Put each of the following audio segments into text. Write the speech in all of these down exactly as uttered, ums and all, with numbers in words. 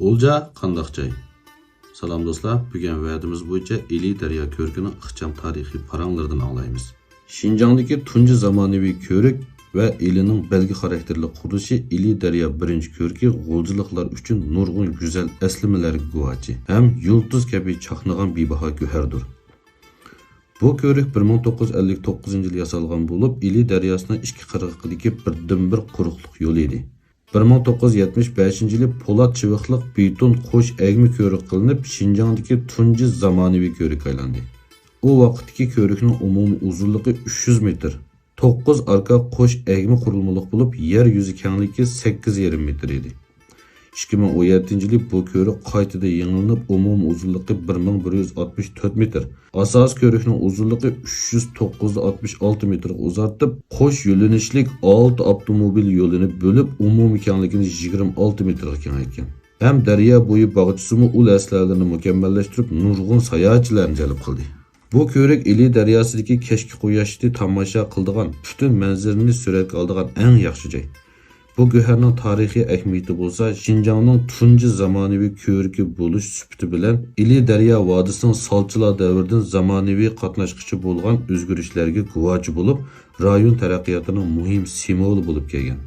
غۇلجا قانداق جاي؟ سالام دوستلار، بۈگۈن ۋەدىمىز بويىچە ئىلى دەريا كۆۋرۈكىنىڭ ئىخچام تارىخىي پاراڭلىرىدىن ئاڭلايمىز. شىنجاڭدىكى تۇنجى زامانىۋى كۆۋرۈك ۋە ئىلىنىڭ بەلگە خاراكتېرلىك قۇرۇلۇشى ئىلى دەريا بىرىنچى كۆۋرۈكى غۇلجىلىقلار ئۈچۈن نۇرغۇن گۈزەل ئەسلىمىلەرگە گۇۋاچى ھەم يۇلتۇز كەبى چاقنىغان بىباھا گۆھەردۇر. بۇ كۆۋرۈك بىر مىڭ توققۇز يۈز ئەللىك توققۇزىنچى يىلى ياسالغان بولۇپ، ئىلى دەرياسىنىڭ ئىككى قىرغىقىدىكى بىردىنبىر قۇرۇقلۇق يولى ئىدى. بىر مىڭ توققۇز يۈز يەتمىش بەشىنچى يىلى پولات چىۋىقلىق بېتون قوش ئەگمە كۆۋرۈك قىلىنىپ، شىنجاڭدىكى تۇنجى زامانىۋى كۆۋرۈككە ئايلاندى. ئۇ ۋاقىتتىكى كۆۋرۈكنىڭ ئومۇمىي ئۇزۇنلۇقى ئۈچ يۈز مېتىر، توققۇز ئاركا قوش ئەگمە قۇرۇلمىلىق بولۇپ، يەر يۈزى كەڭلىكى سەككىز يېرىم مېتىر ئىدى. ئىككى مىڭ ئون يەتتىنچى يىلى بۇ كۆۋرۈك قايتىدىن يېڭىلىنىپ، ئومۇمىي ئۇزۇنلۇقى بىر مىڭ بىر يۈز ئاتمىش تۆت مېتىر. ئاساسىي كۆۋرۈكنىڭ ئۇزۇنلۇقى ئۈچ يۈز توققۇز يۈز ئاتمىش ئالتە مېتىرغا ئۇزارتىپ، قوش يۆنىلىشلىك ئالتە ئاپتوموبىل يولىنى بۆلۈپ، ئومۇمىي كەڭلىكىنى يىگىرمە ئالتە مېتىرغا كېڭەيتكەن. ھەم دەريا بويى باغچىسىمۇ ئۇل ئەسلىھەلىرىنى مۇكەممەللەشتۈرۈپ، نۇرغۇن ساياھەتچىلەرنى جەلپ قىلدى. بۇ كۆۋرۈك ئىلى دەرياسىدىكى كەچكى قۇياشنى تاماشا قىلىدىغان، پۈتۈن مەنزىرىنى سۈرەتكە ئالىدىغان ئەڭ ياخشى جاي. بۇ گۆھەرنىڭ تارىخىي ئەھمىيىتى بولسا، شىنجاڭنىڭ تۇنجى زامانىۋى كۆۋرۈكى بولۇش سۈپىتى بىلەن ئىلى دەريا ۋادىسىنىڭ سالچىلار دەۋرىدىن زامانىۋى قاتناشقىچە بولغان ئۆزگىرىشلەرگە گۇۋاچى بولۇپ، رايون تەرەققىياتىنىڭ مۇھىم سىمۋولى بولۇپ كەلگەن.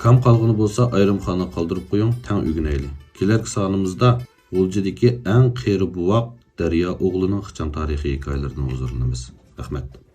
كام قالغىنى بولسا ئايرىم خانىغا قالدۇرۇپ قويۇڭ، تەڭ ئۆگىنەيلى. كېلەركى سانىمىزدا غۇلجىدىكى ئەڭ قېرى بوۋاق دەريا ئوغلىنىڭ ئىخچام تارىخىي ھېكايىلىرىدىن ھۇزۇرلىنىمىز. رەھمەت.